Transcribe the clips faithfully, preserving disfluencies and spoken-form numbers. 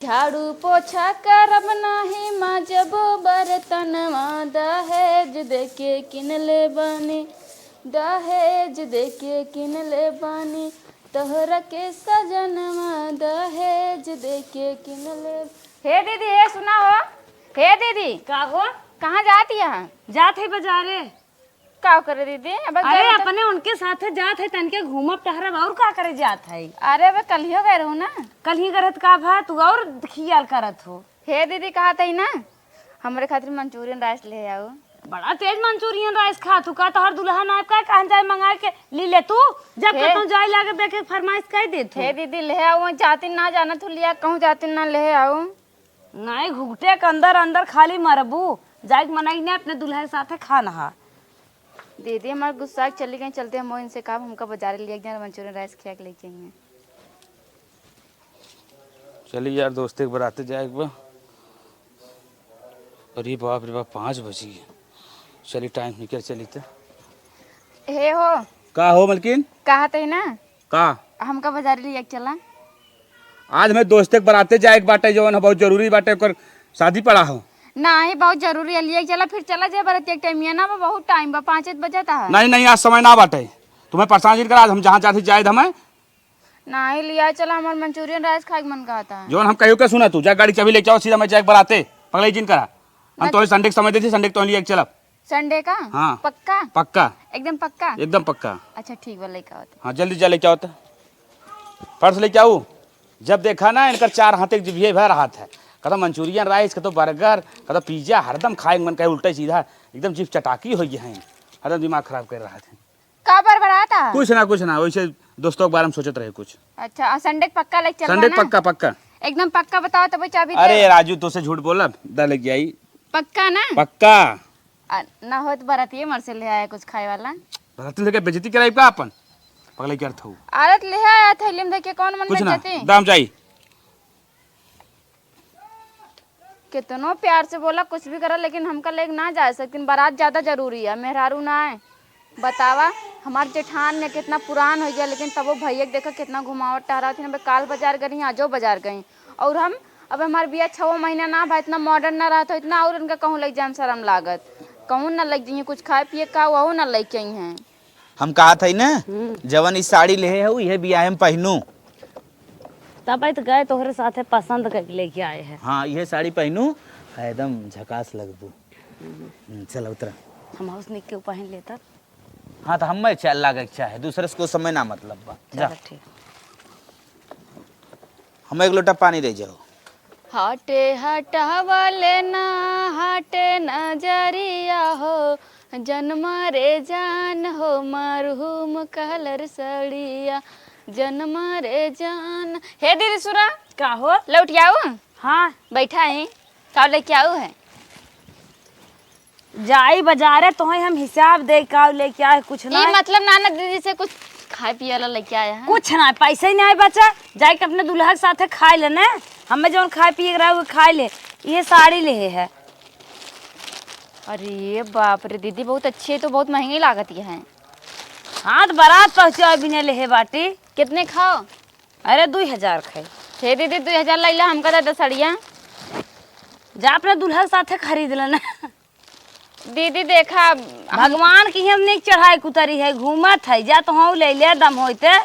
झाड़ू पोछा करब नाही, माजबो बर्तनवा, दहेज देके किनले बानी, दहेज देके किनले बानी, तोहरा के सजनवा, दहेज देके किनले। हे दीदी, हे सुना हो, हे दीदी। का हो? कहाँ जाती है? जात है बाजारे। का करे दीदी? अब अरे, जाए तो अपने उनके साथे जात है, तनके घूमब टहरब, और का करे जात है? अरे, अब कल्हियो गए रहू ना। कल्ही गए रहत का भा, तू और खियाल करत हो। हे दीदी, कहत है ना, हमरे खातिर मंचूरियन राइस ले आओ। बड़ा तेज मंचूरियन राइस खात हू का? तोहर दुल्हन आए का, कहन जाए मंगा के ली ले तू, जब हे। कतहूँ जाए लागे बेके फरमाइश कह दे तू। हे दीदी, ले आओ, जाती ना जाना तू लिया, कहूँ जाती ना ले आओ। नाहीं, घुघटे के अंदर अंदर खाली मरबू। जाए के मनई ने अपने दुल्हा के साथे खा नहा। दीदी हमार गुस्सा के चली गई, चलते हम इनसे काम, हमका बाजारे लिया के जाना, मंचूरियन राइस खिया के लेके आई हैं। चली यार, दोस्ते के बराते जाए के बा। अरे बाप रे बाप, पाँच बजी गए। चली, टाइम निकल चली तो। हे हो। का हो मलकिन? कहत है ना, का? हमका बाजारे लिया के चला। आज हमें दोस्ते के बराते जाए के बाटे, जवन ह बहुत जरूरी बाटे, ओकर शादी पड़ा हो। नाही, बहुत जरूरी है, लिया के चला, फिर चला जाए बरातिया के टाइम, ये ना बा, बहुत टाइम बा, पाँच बजत है। नहीं, नहीं, आज समय ना बाटे, तुम्हें परेशान जिन कर, आज हम जहाँ जाते जाए हमें। नाही, लिया चला, हमार मंचूरियन राइस खाए के मन कहता है। जवन हम कहियो के सुना तू, जा गाड़ी चाबी लेके आओ, सीधा मैं जाए के बराते, पगलाई जिन करा। हम ना। तोहे संडे के समय देती, संडे के तो लिया के चलब। संडे का? हाँ। पक्का? पक्का। एकदम पक्का? एकदम पक्का। अच्छा, ठीक बा, लेके आवत। हाँ, जल्दी जा, लेके आवत। फट से लेके आऊ। जब देखा ना, इनकर चार हाथ एक जिभिये भर हाथ है। कतो मंचूरियन राइस, कतो बर्गर, कतो पिज्जा, हरदम खाए के मन करे उल्टा सीधा, एकदम जीभ चटाकी हो गया है। हरदम दिमाग खराब कर रहा है। का बड़बड़ाता? कुछ ना, कुछ ना, वैसे दोस्तों के बारे में सोचत रहे कुछ। अच्छा, और संडे के पक्का लेके चलबा संडे के ना? पक्का, पक्का। एकदम पक्का बताओ, तब चाबी अरे दे। राजू, तो से झूठ बोलब, दा लेके आई। पक्का ना? पक्का। आ, ना हो तो बरातिये मर से ले आया कुछ खाए वाला। बराती लेके बेइज्जती कराई का अपन? पगले क्या था? अरे तो ले आया थैली में, देखे कौन मन कुछ ना, बेइज्जती? दाम जाई। कितनो प्यार से बोला, कुछ भी करा, लेकिन हमका लेके ना जा सकतीन। बारात ज्यादा जरूरी है, मेहरारू ना है। बतावा, हमार जेठान में कितना पुरान हो गया, लेकिन तबो भैया के देखा कितना घुमावत टहरावत हैं। काल बाजार गई, आजो बाजार गई, और हम अब हमार बिया छवो महीना ना भा, इतना मॉडर्न ना रहत हो, इतना और इनका कहूँ लइके जाए में शर्म लागत। कहूँ ना लइके जाइए कुछ खाए पिए का, वहू ना लइके आई हैं। हम कहत हई ना, हम्म। जवन ई साड़ी लेहे हऊ, इहे बियाहे में पहिनू। तब तो गए तोहरे साथे पसंद करके लेके आए हैं। हाँ, इहे साड़ी पहिनू, एकदम झकास लगबू। हम्म। हम्म, चल उतरा। हम हाउस निक के पहिन लेता। हाँ, तो हमें चल लागे के चाहे, दूसरे से कोई समय ना मतलब बा। चलो जा। ठीक। हमें एक लोटा पानी दे जाओ। हटे हटावले ना, हटे नजरिया हो, जन मारे जान हो, मरहूम कलर सड़िया, जन मारे जान। हे दीदी सुना। का हो? लौट आऊ? हाँ। बैठा है, का लेके आऊ है? जाई बाजारे, तोहे हम हिसाब दे, का लेके आए, कुछ ई ना। मतलब ना, ना दीदी से कुछ खाए पिए वाला लेके आया है। कुछ ना, पैसे ही नहीं बचा, जाए के अपने दुल्हा के साथे खाए लेने, हमें जौन खाए पिए के रहे, वो खाए ले। ये साड़ी लेहे है। अरे बाप रे दीदी, बहुत अच्छी है, तो बहुत महंगी लागत ये है। हाँ, तो बारात पहुँचावे बिना लेहे बाटी। कितने खाओ? अरे, दुई हजार खाई। हे दीदी, दुई हजार लैला, हमका दे दे सड़िया। जा अपने दुल्हा के साथे खरीद लेना। दीदी, देखा, हम भगवान की हमने चढ़ाई कुतरी है, घूमत है, जा तो हूँ ले ले, दम होते।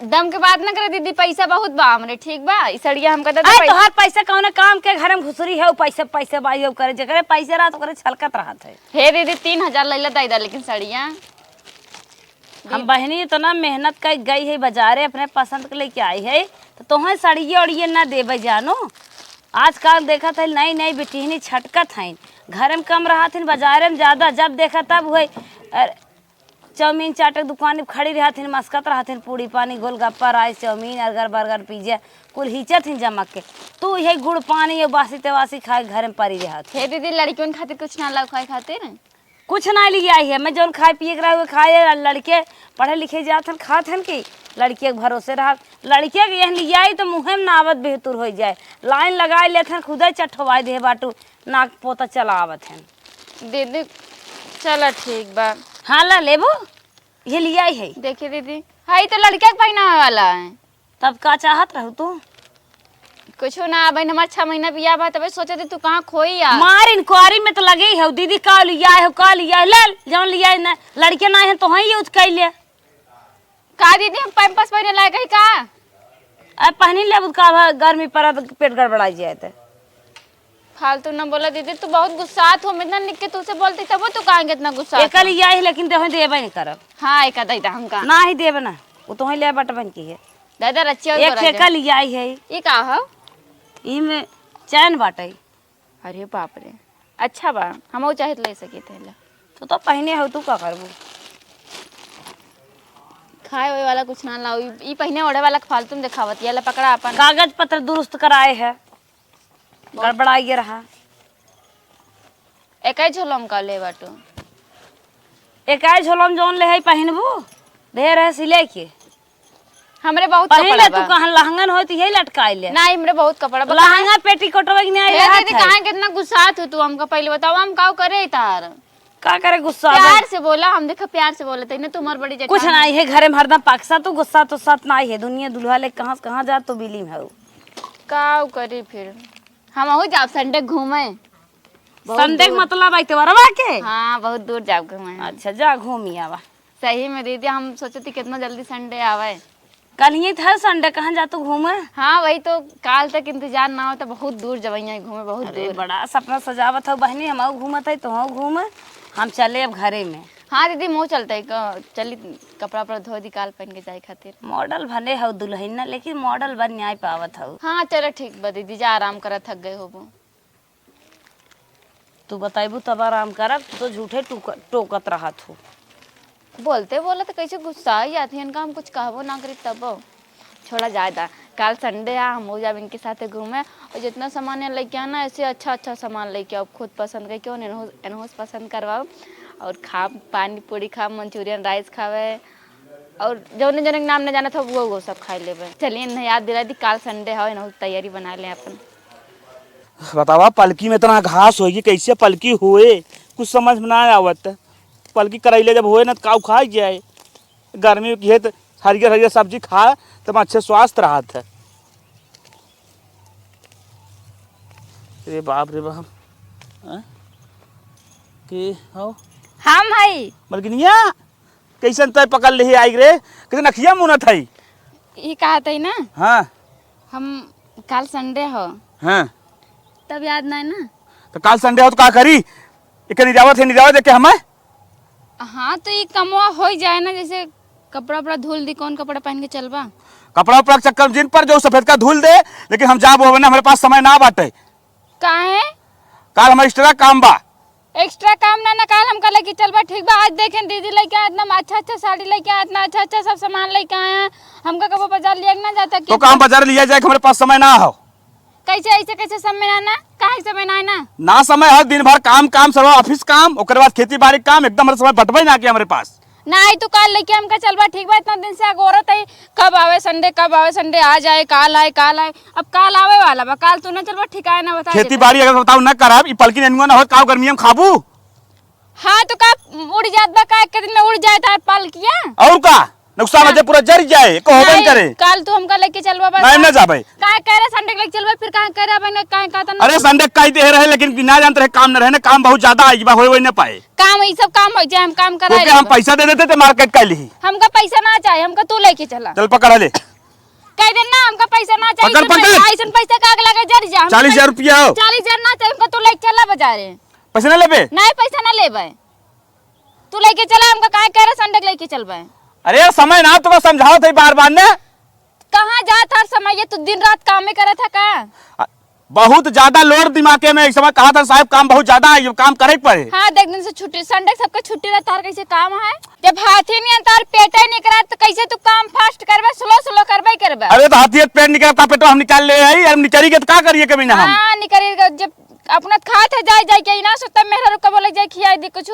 दम के बात ना करे दीदी, पैसा बहुत बा हमरे, ठीक बा? ई सड़िया हमका दे दे, अरे, पैसा। तोहार पैसा कौने काम के? घर में घुसरी है, उ पैसे, पैसे बाई हो करे, जेकरे पैसे रहत, ओकरे छलकत रहत है। हे दीदी, तीन हजार लैला, दे दे, लेकिन सड़िया। हम बहिनी इतना मेहनत कर गई है बाजारे, अपने पसंद के लेके आई है, तो तोहें सड़िए उड़िए ना देबे जानो। आजकल देखत है नई नई बिटिहनी छटकत हैं, घर में कम रहत हैं, बाजारे में ज्यादा। जब देखा तब हुए, अरे, चाउमीन चाट के दुकान पे खड़ी रहत हैं, मस्कत रहत हैं, पूड़ी पानी, गोलगप्पा, राइस, चाउमीन, अर्गर बर्गर, पिज्जा, कुल हिचत हैं जमक के। तू यही गुड़ पानी, ये बासी तेवासी खाए घर में पड़ी रहत। हे दीदी, लड़कियों खातिर कुछ ना लाओ खाए खातिर? कुछ ना लियाई है, मैं जौन खाए पिए के रहे, उहे खाए, लड़के पढ़े लिखे जात हन, खात हन कि लड़के के भरोसे रहत, लड़के के यहन लियाई तो मुँहे में ना आवत बेहतुर होइ जाए, लाइन लगाए लेत हन, खुदे चट्ठवाए देहे बाटू, नाक पोता चलावत हन। दीदी, चला ठीक बा। हाँ, ला लेबू, ये लियाई है। देखिए दीदी, हाँ, ई तो लड़के के पहिनावे वाला है। तब का चाहत रहू तू? कुछ ना, बहन, हमार छह महीना बियाह बा, तबे सोचे थे तू कहाँ खोई आ। मार इंक्वायरी में तो लगे ही हो, दीदी का लिया हो, का लिया हो, ले, जौन लिया है ना, लड़के ना है तो वहीं यूज कर ले। का दीदी, हम पैम्पस पहने लायक है का? अब पहनी ले, का भा गर्मी पड़ा तो पेट गड़बड़ा जाए तो। फालतू ना बोला दीदी, तू बहुत गुस्सात हो, इतना निक के तुझसे बोलती तबो तू काहे इतना गुस्सा एका हो? लिया है, लेकिन देहो देबे नहीं करब। हाँ, एका दे दा हमका। ना ही देबे ना, वो तो ही ले बटबन की है। दादा रचिया एक तोरा ठेका के। लिया ही है। ये का हो? ई में चैन बाटे। अरे बाप रे, अच्छा बा, हमहू चाहे तो ले सकी थे ले। तो, तो पहने हो, तू का करबू? खाए ओए वाला कुछ ना लाओ, ई, ई पहने ओढ़े वाला के फालतू में देखावत, ये ले पकड़ा अपन। कागज पत्र दुरुस्त कराए है, गड़बड़ाइए रहा। एकै झोलम का ले बाटू? एकै झोलम जौन ले है पहिनबू, ढेर है सिले के। हमरे बहुत पहिन कपड़ा ले, तू बा। कहाँ लहंगन होई त यही लटकाई ले। ना, हमरे बहुत कपड़ा बा। लहंगा पेटीकोटवा के नहीं हे रहा दीदी, था। काहे कितना गुस्सात हो तू हमका? पहले बताओ, हम काव करे तार? का करे गुस्सा प्यार बा? से बोला, हम देखा प्यार से बोलत है ना, तू हमार बड़ी जेठान कुछ ना, है। ये घरे में हरदम पाकसा, तू गुस्सा तो सत ना है। दुनिया दुल्हा ले कहाँ से कहाँ जा, तू बिली में हऊ। काव करी फिर? हम हो जाब संडे घूमे। बहुत संडे के दूर। मतलब आई त्योहारवा के? हाँ, बहुत दूर जाब घूमे। अच्छा, जा घूमी आवा। सही में दीदी, हम सोचती कितना जल्दी संडे आवे। कल ही था संडे, कहाँ जा तू घूमे? हाँ, वही तो, काल तक इंतजार ना हो तो बहुत दूर जवैया घूमे, बहुत अरे, दूर। बड़ा सपना सजावत हो बहनी, हम घूमत है, तू घूमे, हम चले अब घरे में। हाँ दीदी, मुँह चलते है, क-, चली कपड़ा उपड़ा धो दी, काल पहन के जाए खातिर। मॉडल भले हो दुल्हन ना, लेकिन मॉडल बन न्याय पावत हो। हाँ चलो ठीक बा दीदी, जा आराम करा, थक गए होबो। तू बताइबू तब आराम करब, तू तो झूठे टूक-, टोकत रहत हो। बोलते बोलत कैसे गुस्सा आ जात है, इनका हम कुछ कहबो ना करी तबो। छोड़ा जाए दा, काल संडे आ, हम हो जाब इनके साथे घूमे। और जितना सामान यहाँ लेके आना, ऐसे अच्छा अच्छा सामान लेके आओ, खुद पसंद करके और एनहो, एनहो से पसंद करवाओ। और खा, पानी पूरी खा, मंचूरियन राइस खावे, और जौने जौने के नाम न जानत हो, वो, वो सब खाई लेबे। चलिए, इन्हें याद दिला दी, काल संडे हो, इन्हों तैयारी बना ले अपन। बतावा, पलकी में इतना घास होई कि कैसे पलकी होए, कुछ समझ में ना आवत। पलकी करैले जब होए ना, तो काऊ खाई जाए। गर्मी की है, तो हरियर हरियर सब्जी खा, तब अच्छे स्वास्थ्य रहत है। रे बाप रे बाप। हैं? के हो? हम हई। मलकिनिया, कैसन तय पकड़ लेही आई रे? कितने नखिया मुनत हई? ई कहत हई ना? हाँ। हम काल संडे हो। हाँ। तब याद नहीं ना? तो काल संडे हो तो का करी? एक निरावत है, निरावत देखे हमें? हाँ, तो ई कमवा हो ही जाए ना, जैसे कपड़ा उपड़ा धुल दी, कौन कपड़ा पहन के चलबा? कपड़ा उपड़ा के चक्कर में जिन पर जो सफेद का धुल दे, लेकिन हम जाब होबे ना, हमारे पास समय ना बाटे। काहे? काल हमार extra काम बा। Extra काम ना, ना काल हमका लेके चलबा, ठीक बा? आज देखें दीदी लेके आए इतना अच्छा अच्छा साड़ी लेके आए, इतना अच्छा अच्छा सब सामान लेके आए हैं, हमका कबो बाजार लिया के ना जाता तो कि काम बाजार लिया जाए, हमारे पास समय ना हो। कैसे ऐसे कैसे समय ना, ना? काहे समय ना है ना? ना समय है, दिन भर काम काम, सब office काम, ओकरे बाद खेती बाड़ी काम, एकदम हमारे समय बटबे ना कि हमारे पास। ना आई तू काल लेके हमका चलबा, ठीक बा? इतना दिन से अगोरत है, कब आवे संडे, कब आवे संडे, आ जाए, काल आए, काल आए। अब काल आवे वाला बा, काल तू ना चलबा, ठीक है ना? बता खेती देते। बाड़ी अगर बताओ ना करब, ई पलकी नेनुआ ना हो, काव गर्मी हम खाबू? हाँ, तो का उड़ जात बा, का एक दिन में उड़ जाए तार पलकिया? और का? नुकसान हो नहीं। जाए, पूरा जर जाए, को होबे नहीं, नहीं करे। काल तू हमका लेके चलबा बस। नहीं, ना जाबे। काहे कह रहे संडे के लेके चलबा, फिर काहे कह रहे बहन, काहे कहता ना? अरे संडे के कही दे रहे, लेकिन ना जानते रहे, काम न रहे ना, काम बहुत ज्यादा आई बा, होए, होए ना पाए। काम, ई सब काम हो जाए, हम काम करा ओके, हम लेबा। पैसा दे देते तो market कर ली। हमका पैसा ना चाहे, हमका तू लेके चला। चल पकड़ ले। कह दे ना, हमका पैसा ना चाहे, पकड़, ऐसन पकड़। पैसा, ऐसन पैसा का आग लगे, जर जा। हमका चालीस हजार रुपया हो। चालीस हजार ना चाहे, हमका तू लेके चला बाजारे। पैसा ना लेबे? नहीं, पैसा ना लेबे। तू लेके चला, हमका काहे कह रहे संडे के लेके चलबे? अरे समय ना तो समझावत है बार बार ने। कहाँ जात हर समय, ये तू दिन रात काम में करत है का? अ, बहुत ज्यादा load दिमागे में, इस समय कहा था साहब काम बहुत ज्यादा है, ये काम करे के पड़े। हाँ, देख दिन से छुट्टी, संडे सबके छुट्टी रहता, तार कैसे काम है? जब हाथी नहीं तार पेटे निकरा तो कैसे तू काम fast करबे, slow slow करबे ही करबे। अरे तो हाथी पेट निकरा था, पेटवा हम निकाल ले आई, हम निकली के तो का करिए कभी ना हम। हाँ, निकली के जब अपना खात है जाए जाए के, ई ना सोचता मेहरा रुका बोले जाए खियाई दी कुछ।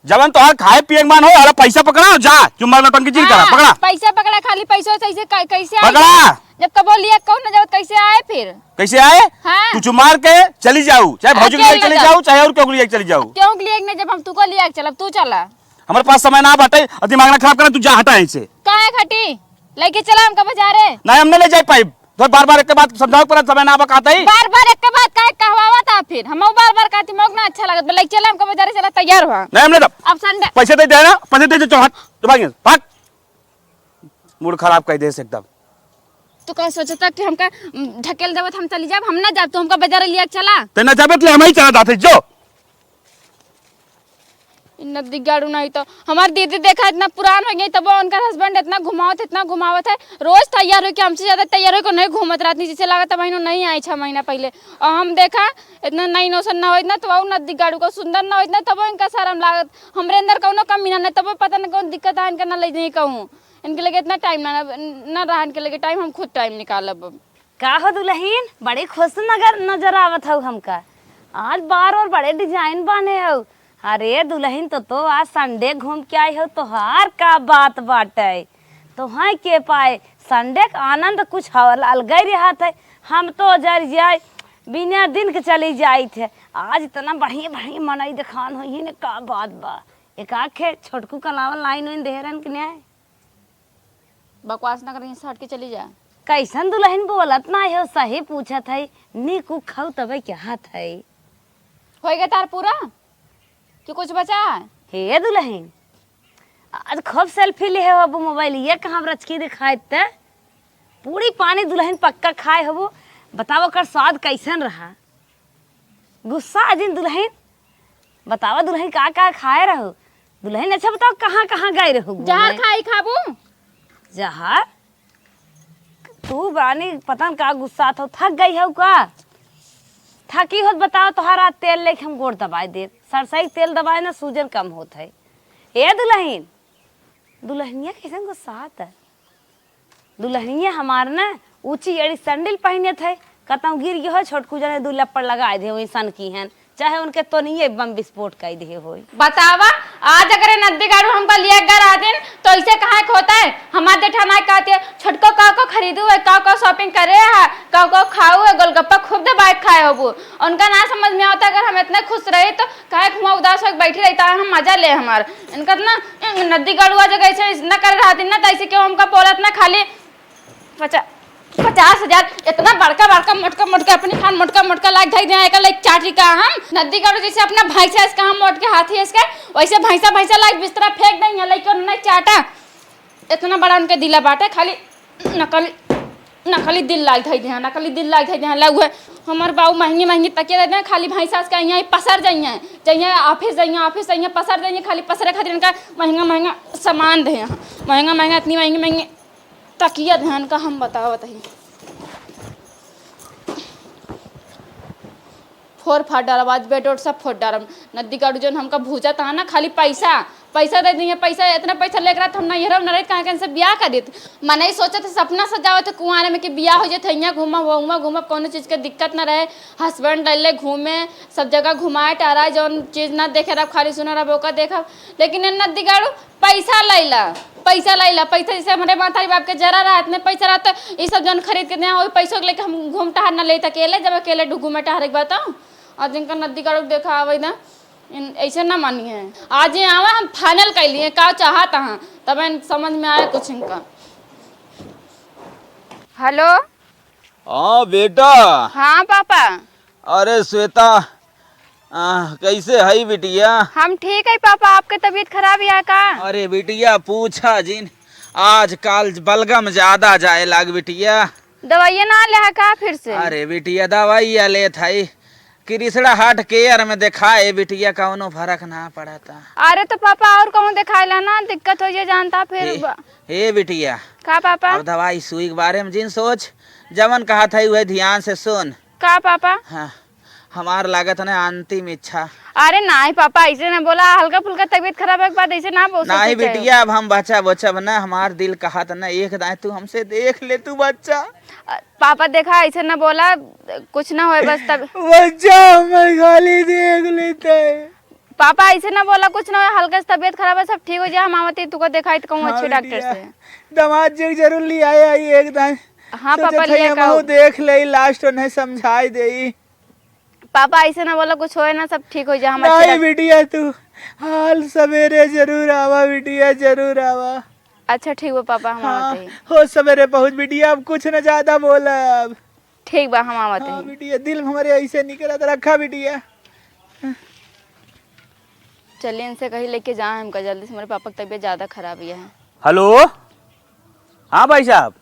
जवन तोहार खाए पिए के मन हो, अरे पैसा पकड़ा, जा, चुम्मा नौटंकी जिन करा, हाँ, पकड़ा। पैसा पकड़ा, खाली पैसा से ऐसे कै-, कैसे आए? पकड़ा। जब कबो लिया कहू ना जाओ, कैसे आए फिर? कैसे आए? हाँ। तू चुमार के चली जाऊ, चाहे भौजी के लिए चली जाऊ, चाहे और केहू के लिए चली जाऊ। केहू के लिए ना, जब हम तुको लिया के चलब, तू चला। हमारे पास समय ना बाटे, और दिमाग ना खराब करा, तू जा हटा यहीं से। काहे घटी? लेके चला हमका बाजारे। नहीं, हम ना ले जाए पाइब। तो बार बार एक के बात समझाओ, पर समय ना बकाता ही। बार बार एक के बात काहे कहवावत आ फिर? हम बार बार कहती, मौक ना अच्छा लागत, बोले, "चले, हमको बाजारे चला, तैयार हुआ।" नहीं, हमने तो अब संडे पैसे दे देना, पैसे दे दे, चल, हट, तो भाग यहाँ से, भाग। मूड खराब कर दे से एकदम। तू का सोचता कि हमका, उम, ढकेल देबत हम चली जाब? हम ना जाब, तू हमका बाजारे लिया के चला। ते ना जाबे, तो ले हम ही चला जाते, जो। इ नदी गाड़ू नहीं तो हमार दीदी देखा इतना पुरान हो गई, तब उनका हस्बैंड इतना घुमावत है, इतना घुमावत है, रोज तैयार हो के हमसे ज्यादा तैयार हो के नहीं घूमत रहती, जिसे लागत है महीनों नहीं आई, छह महीना पहले। और हम देखा इतना नई नौसन ना होइत ना, तो वो नदी गाड़ू को सुंदर ना होइत ना, तब इनका शर्म लागत। हमरे अंदर कौनो कमी ना, नहीं तब पता नहीं कौन दिक्कत है इनका, ना ले नहीं कहूँ। इनके लगे इतना टाइम ना, ना, ना रहा इनके लगे टाइम, हम खुद टाइम निकालब। का हो दुलहिन, बड़ी खुश नगर, नजर आवत हऊ हमका। आज बार और बड़े डिजाइन बाने हऊ। अरे दुलहिन, तो, तो आज संडे घूम के आई हऊ, तोहार का बात बाटे? तोहाई के पाए, संडे का आनंद कुछ हवल अलगे रहत है। हम तो जर जाए, बिना दिन के चली जाइत है। आज इतना बढ़िया बढ़िया मनई देखान होई है ने, का बात बा? एक आखे छोटकू के अलावा लाइन वाइन दे रहन के न्याय। बकवास ना करी, हट के चली जा। कैसन दुलहिन, बोलत ना हो, सही पूछत है, नीकू खाऊ तबे कहत है। होइगा तार पूरा कि कुछ बचा है? हे दुलहिन, आज खूब सेल्फी लिहे हो, अब मोबाइल ये कहाँ रचकी दिखाए ते? पूरी पानी दुलहिन पक्का खाए होबो, बताओ ओकर स्वाद कैसन रहा? गुस्सा जिन दुलहिन, बतावा दुलहिन का का खाए रहू? दुलहिन अच्छा बताओ कहाँ कहाँ गए रहू घूमे? जहर खाई खाबू? जहर? तू बानी पता न का गुस्सात हो, थक गई हो का? थकी होत बताओ, तोहरा तेल लेके हम गोड़ दबाए देब, सरसई के तेल दबाए ना सूजन कम होत है। ए दुलहिन, दुलहिनिया कैसन गुस्सात है? दुलहिनिया हमार ना ऊंची एड़ी सैंडल पहिनत है, कतहूँ गिर गयो है, छोटकू जने दू लप्पड़ लगाए दे, वही सन की हन, चाहे उनके तोनिये बम विस्फोट कर दिए होई। बतावा, आज अगर ये नद्दी गाड़ू हमका लिए गर आ दिन, तो इसे कहाँ के होता है? हमार जेठानाई कहती है, "छोटको का को खरीदू है, का को shopping करे है, का को खाऊ है, गोलगप्पा खूब दबाए के खाए होबू।" उनका ना समझ में आवता, अगर हम इतने खुश रही तो काहे के हुआं उदास होके बैठी रही, ताहे हम मजा ले हमार। इनका ना, नद्दी गड़ुआ जगह ऐसे न करे रहती ना, तो ऐसे क्यों हमका बोलत ना, खाली पचा-, पचास हजार इतना बड़का बड़का मोटका मोटका अपनी खान मोटका मोटका लाग धई दे, एकर लाइक चाटी का हम नद्दी गड़ू जैसे अपना भैंसा इसका हम मोट के हाथी इसके, वैसे भैंसा भैंसा लाग बिस्तरा फेंक दे, यहाँ लइके उन्हें चाटा। इतना बड़ा उनके दिला बाटे, खाली नकली, नकली दिल लाग धई दे, नकली दिल लाग धई दे, ला उहे हमर बाऊ महंगी महंगी तकिया दे दे, खाली भैंसा इसका यहाँ पसर जाइए, जाइए office जाइए, office जाइए पसर जाइए, खाली पसरे खातिर इनका महंगा महंगा सामान दे, महंगा महंगा इतनी महंगी महंगी तकिया दे इनका हम बतावत ही। फोर फाड़ डालब, आज बेड उड सब फोड़ डालब। नद्दी गाड़ू जौन हमका भूजत है ना, खाली पैसा, पैसा दे दिए, पैसा, इतना पैसा लेकर रहत हम ना, ये रहो ना रहत, कहाँ कहीं से बियाह कर देत। मनई सोचत है, सपना सजावत है कुंवारे में कि बियाह हो जात है, यहाँ घूमब, वहाँ घूमब, कोनो चीज के दिक्कत ना रहे। Husband ले घूमे, सब जगह घुमाए टहराए, जौन चीज ना देखे रहब, खाली सुने रहब, ओका देखब। लेकिन ए नद्दी गाड़ू पैसा लैला, पैसा लैला, पैसा जैसे हमरे मातारी बाप के जरा रहत ने पैसा रहत, ई सब जौन खरीद के दे, ओही पैसों के लेके हम घूम टहर ना लेत अकेले, जब अकेले ढु-, घूमे टहरे के बात हो। और जिनका नद्दी गाड़ू देखा आवे ना, इन-, ऐसे ना मानी है। आज ये आवा हम final कर लिए, का चाहत हैं, तब इन समझ में आए कुछ इनका। Hello। हाँ बेटा। हाँ पापा। अरे श्वेता, आ, कैसे हई बिटिया? हम ठीक है पापा, आपके तबीयत खराब है का? अरे बिटिया पूछा जिन, आजकल बलगम ज्यादा जाए लाग बिटिया। दवाइया ना ले है का फिर से? अरे बिटिया दवाइया लेत हई, कृष्णा Heart Care में देखाए बिटिया, कौनो फर्क ना पड़ता। अरे तो पापा और कहूँ देखाए ला ना, दिक्कत हो जाए जानता फिर। हे, ब- हे बिटिया। का पापा? अब दवाई सुई के बारे में जिन सोच, जवन कहत हई उहे ध्यान से सुन। का पापा? हाँ, हमार लागत ना अंतिम इच्छा। अरे नाहीं पापा, ऐसे ना बोला, हल्का फुल्का तबीयत खराब है के बाद ऐसे ना बोल नहीं सकते। बिटिया, अब हम बचा बचब ना, हमार दिल कहत ना, एक दाएं तू हमसे देख ले तू बच्चा। अ, पापा देखा, ऐसे ना बोला, कुछ ना होए बस तब। बच्चा हमें खाली देख लेते हैं। पापा ऐसे ना बोला, कुछ ना होए, हल्का से तबीयत खराब है, सब ठीक हो जाए, हम आवत ही तुको देखाई तो कहूँ हाँ अच्छे डॉक्टर बिटिया। से। दामाद जी के जरूर ले आए आई एक दाएं। हाँ सोचत पापा, हई ले हमहू का? देख ले, last उन्हें समझाई देई। पापा ऐसे ना बोला, कुछ होए ना, सब ठीक हो जाए, हम अच्छे नहीं डॉक्टर। बिटिया, तू हाल सवेरे जरूर आवा बिटिया, जरूर आवा। अच्छा ठीक बा पापा, हम हाँ, आवत हई। हो सवेरे पहुँच बिटिया, अब कुछ न ज्यादा बोलब। ठीक बा, हम आवत हाँ हई। बिटिया, दिल हमरे ऐसे निकलत रखा बिटिया। चलिए इनसे कही लेके जाए हमका जल्दी से, हमरे पापा की तबीयत ज्यादा खराब ही है। हेलो, हाँ भाई साहब,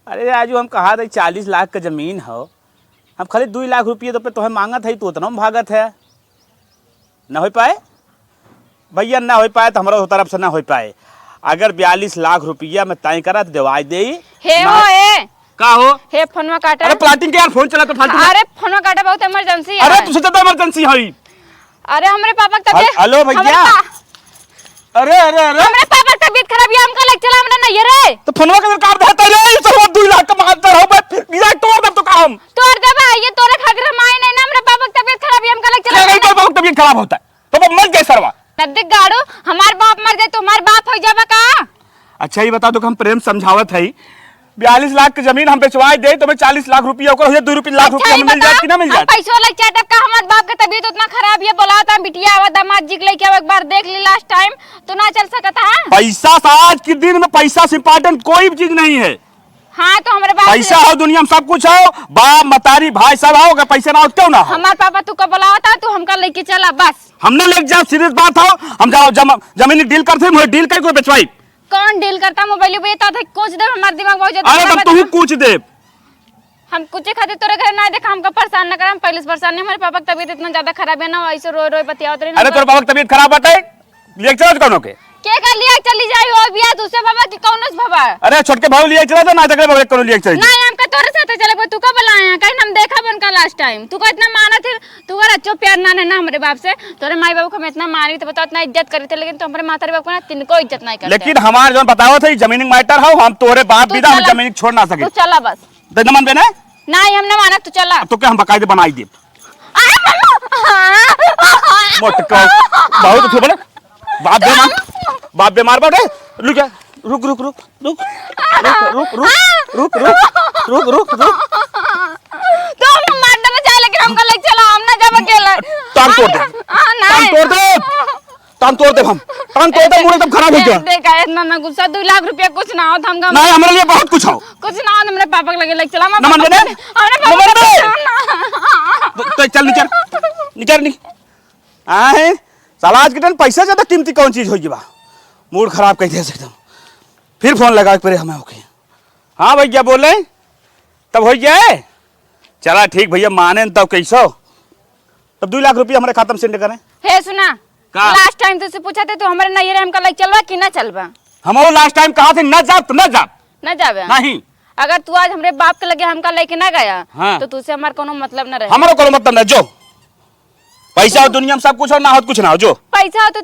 अरे राजू, हम कहा थे चालीस लाख का जमीन हो, हम खाली दुई लाख रुपये तो पे तोहे मांगत है, तू उतना में भागत है। ना हो पाए भैया, ना हो पाए तो हमरा तरफ से ना हो पाए। अगर बयालीस लाख रुपया में तय करा तो देवाई दे। हे ना। हो, ए। का हो? हे, फोनवा काटा। अरे प्लाटिंग के यार, फोन चला तो फालतू में। अरे फोनवा काटा, बहुत इमरजेंसी है। अरे तू सोचा तो इमरजेंसी है। अरे हमरे पापा के तबीयत, हेल-, हेलो भैया। हमरे पा-, अरे, अरे, अरे। हमरे पापा के तबीयत खराब है, हमका लेके चला हमरा नैहरे। तो फोनवा के काट देता रे, ये सब दुई लाख का मांगता रहो बे, फिर ये तोड़ दे तो काम। तोड़ देबे, ये तोरे खातिर हम आई नहीं ना, हमरे पापा के तबीयत खराब है, हमका लेके चला क्या नहीं, हमरा तोर बाप की तबीयत खराब होता है? तो बाप मर गए सरवा। नद्दी गाड़ू, हमार बाप मर जाए तो हमार बाप हो जाबा का? अच्छा, ये बता दो कि हम प्रेम समझावत हई, बयालीस लाख की जमीन हम बेचवाए दे, तो हमें चालीस लाख रुपया, ओकर हो जाए, दो रुपया, लाख अच्छा, रुपया ये हमें मिल जाए बताओ, कि ना मिल हम जाए? पैसो लग जाए, तब का हमार बाप के तबीयत उतना खराब है, बोला था बिटिया आवा, दामाद जी के लेके आवा, एक बार देख ली last time, तो ना चल सकता है? पैसा से, आज के दिन में पैसा से important कोई भी चीज नहीं है। हाँ, तो हमरे बाप पैसा से हो दुनिया में सब कुछ हो, बाप, मतारी, भाई सब हो, अगर पैसा ना हो, क्यों ना हो? हमार पापा तू का बोलावता, तू हमका लेके चला बस। हम ना लेके जाओ, serious बात हो, हम जाओ जम-, जमीन deal करते, मुझे deal करके कोई बेचवाई। कौन deal करता? मोबाइल पे तो थे, कुछ देर हमार दिमाग बहुत ज्यादा अरे, खराब तब है तू ना। कुछ दे। हम कुछ खातिर तोरे घर ना देखा, हमका परेशान ना करा, हम पहले से परेशान नहीं, हमारे पापा की तबीयत इतना ज्यादा खराब है ना, ऐसे रोए रोए बतियावत रही ना अरे, तोर हमका। पापा की तबीयत खराब बाटे, लेके चलो कौनो के। के कर लिया चली जाई हो बिया दूसरे बाबा की कौनो से बाबा? अरे, छोटके भाई लिया चला तो ना, तकरे बगल कौनो लिया चली। नहीं, हमका तोरे साथे चले, तू का बुलाए हैं? कहीं हम देखा बन का last time, तू का इतना मानत है, तू अगर अच्छो प्यार ना है ना हमरे बाप से, तोरे माई बाबू को हम इतना मानी तो बता, इतना इज्जत करी थे, लेकिन तू हमरे माता बाप को ना तिनको इज्जत नहीं करते। लेकिन हमार जौन बतावत है, जमीन matter हो, हम तोरे बाप तू बिना हम चला। जमीन छोड़ ना सके। तू चला बस। तो न मनबे ना? नहीं, हम ना मानब, तू चला। अब तो क्या हम बकायदे बनाई देब। अरे मम्मा। मोटका, बहुत उठो बोले। बाप बीमार, बाप बीमार बाटे। रुक जा, रुक, रुक, रुक, रुक, रुक, रुक, रुक, रुक, रुक, रुक, रुक। तो हम मारने में जाए, लेकिन हमका ले चला, हम ना जाब अकेले। टांग तोड़ दे। हाँ, टांग नहीं। तोड़ दे। टांग तोड़ देब हम। टांग तोड़ देब, मूड एकदम खराब हो गया। देखा, इतना ना गुस्सा, दो लाख रुपया कुछ ना होत, हमका नहीं, हमरे लिए बहुत कुछ हो। कुछ ना होत, हमरे पापा के लगे लेके चला, हम ना मनबे ना? हमरे पापा ना मनबे? के ना। तो, तो चल निकर, निकर नी। आए, साला आज के दिन पैसा ज्यादा कीमती कौन चीज होई बा? मूड खराब कर दिया एकदम। फिर फोन लगा के परे हमें ओके। हाँ भैया बोले, तब हो जाए। चला ठीक भैया, माने न तब कैसो। तब दो लाख रुपया हमरे खाता में send करें। हे सुना, का? Last time तुझसे पूछा थे, तू हमरे नैहरे हमका लेके चलबा कि ना चलबा? हम वो last time कहा थे ना जाब तो ना जाब। ना जाबे? नहीं। अगर तू आज हमरे बाप के लगे हमका लेके ना गया, हाँ। तो तुझसे हमार कोनो मतलब ना रहे। हमरो कोनो मतलब ना, जो। पैसा हो दुनिया में सब कुछ हो, ना हो तो कुछ ना हो, जो। पैसा हो तो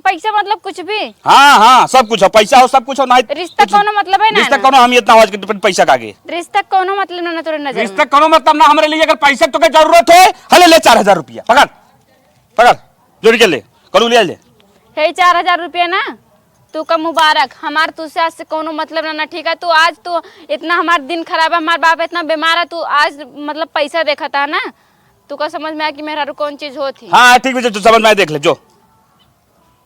पैसा मतलब कुछ भी? हाँ, हाँ, सब कुछ हो, पैसा हो, सब कुछ हो, ना रिश्ता कुछ, कोनो मतलब है ना, रिश्ता ना। कोनो अहमियत ना हो आज के date में पैसा का आगे। रिश्ता कोनो मतलब ना, ना तोरे नजर में। रिश्ता कोनो मतलब ना, हमरे लिए अगर पैसा तो के जरूरत है, हले ले चार हजार रुपया, पकड़, पकड़, जोड़ के ले, करू ले ले। हे चार हजार रुपया ना, तू का मुबारक, हमार तुझसे आज से कोनो मतलब ना, ना, ठीक है? तू आज तू इतना हमार दिन खराब है, हमार बाप इतना बीमार है, तू आज मतलब पैसा देखता है ना, तू का समझ में आया कि मेहरारू कौन चीज होत ही? हाँ, ठीक है, तू समझ में आया, देख ले, जो।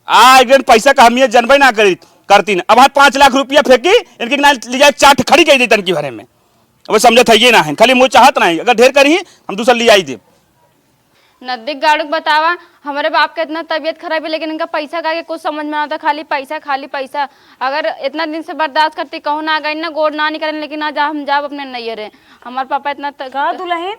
आ, एक दिन पैसा का अहमियत जनबे ना करी, करती ना। अब हाँ, पाँच लाख रुपया फेंकी, इनके ना ले जाए, चाट खड़ी कर दी तनकी भरे में। अब समझत है ये ना है, खाली मुँह चाहत ना है, अगर ढेर करी, हम दूसरा ले आई देब। नद्दी गाड़ू के बतावा, हमरे बाप के इतना तबीयत खराब है, लेकिन इनका पैसा का के कुछ समझ में ना आता, खाली पैसा, खाली पैसा। अगर इतना दिन से बर्दाश्त करती, कहूँ ना गई ना, गोड़ ना निकले, लेकिन आज हम जाब अपने नैहरे। हमार पापा इतना त-, का दुल्हन?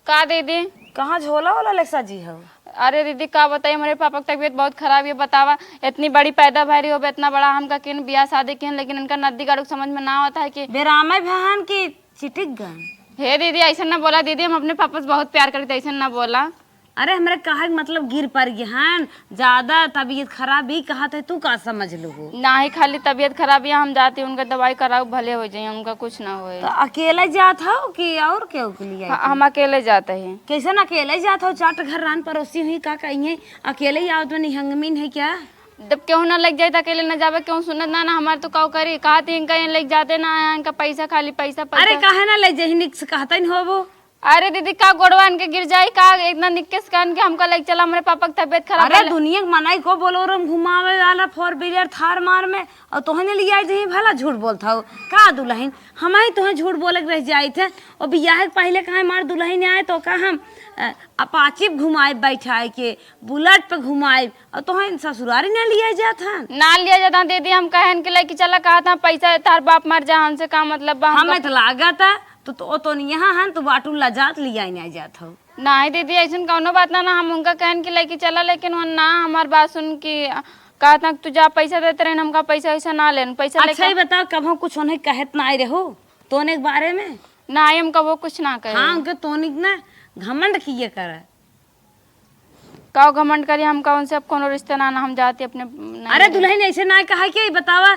का दीदी? कहाँ झोला वाला लेके साजी हो? अरे दीदी, का बताई, हमरे पापा के तबीयत बहुत खराब है। बतावा, इतनी बड़ी पैदा भरी हो, इतना बड़ा हमका किन बियाह शादी किन, लेकिन इनका नद्दी गाड़ू के समझ में ना आता है कि बेरामे बहन की चिटिक गन। हे दीदी, ऐसा ना बोला दीदी, हम अपने पापा से बहुत प्यार करते, ऐसा ना बोला। अरे, हमरे कहे के मतलब गिर पड़ गए हन, ज्यादा तबीयत खराब ही कहा थे, तू का समझ लू हो? नाही, खाली तबीयत खराब है, हम जाते उनका दवाई कराऊ, भले हो जाए, उनका कुछ ना होए। तो अकेले जात हो कि और केहू के लिए? हाँ, हम अकेले जाते हैं। कैसन अकेले जात हो? चाट घर रान पड़ोसी हुई, का कहिए, अकेले ही आवत में निहंगमिन है क्या? जब केहू ना लेके जाए तो अकेले ना जावे, केहू सुनत ना, ना हमार तो काऊ करी, कहा थी इनका यहाँ लेके जाते ना आया, इनका पैसा, खाली पैसा, पैसा। अरे काहे ना ले जाही, निक से कहते नहीं होबो। अरे दीदी, का गोड़वा इनके गिर जाई का? इतना निक्के से कहन के हमका लेके चला, हमरे पापा के तबीयत खराब अरे है। दुनिया के मनई को बोलोरो में घुमावे वाला, फोर व्हीलर थार मार में, और तोहने लिया जही भला झूठ बोलत हौ का दुलहिन? हम ही तोहे झूठ बोले के रह जाइत है। और बियाह के पहले कहा हमार दुलहिन आए तो का हम, अ, अपाची पे घुमाए बैठाए के, बुलेट पे घुमाए, और तोहे ससुरारी ना लिया जात हन? ना लिया जाता दीदी, हम कहन के लेके चला, कहा था पैसा तार बाप मर जा, हमसे का मतलब बा, हम हमका तो लागत है तो, तो, तो यहाँ हन तो बाटू लजात लिया ना जात हौ। नाही दीदी, ऐसन कौनो बात ना, ना हम उनका कहन कि लेके चला, लेकिन वो ना हमार बात सुन कि कहत ना, "तू जा, पैसा देते रहे, हमका पैसा वैसा ना लेन, पैसा अच्छा लेके।" ही बताओ, कभो कुछ उन्हें कहत ना आए रहो तोने के बारे में? ना, हम कबो कुछ ना कहे। हाँ, उनके तोने के ना घमंड किए करे। का घमंड करी, हम का उनसे अब कोनो रिश्ता ना, ना हम जाती अपने नहीं अरे रहे। दुलहिन, ऐसे ना कहा कि बतावा,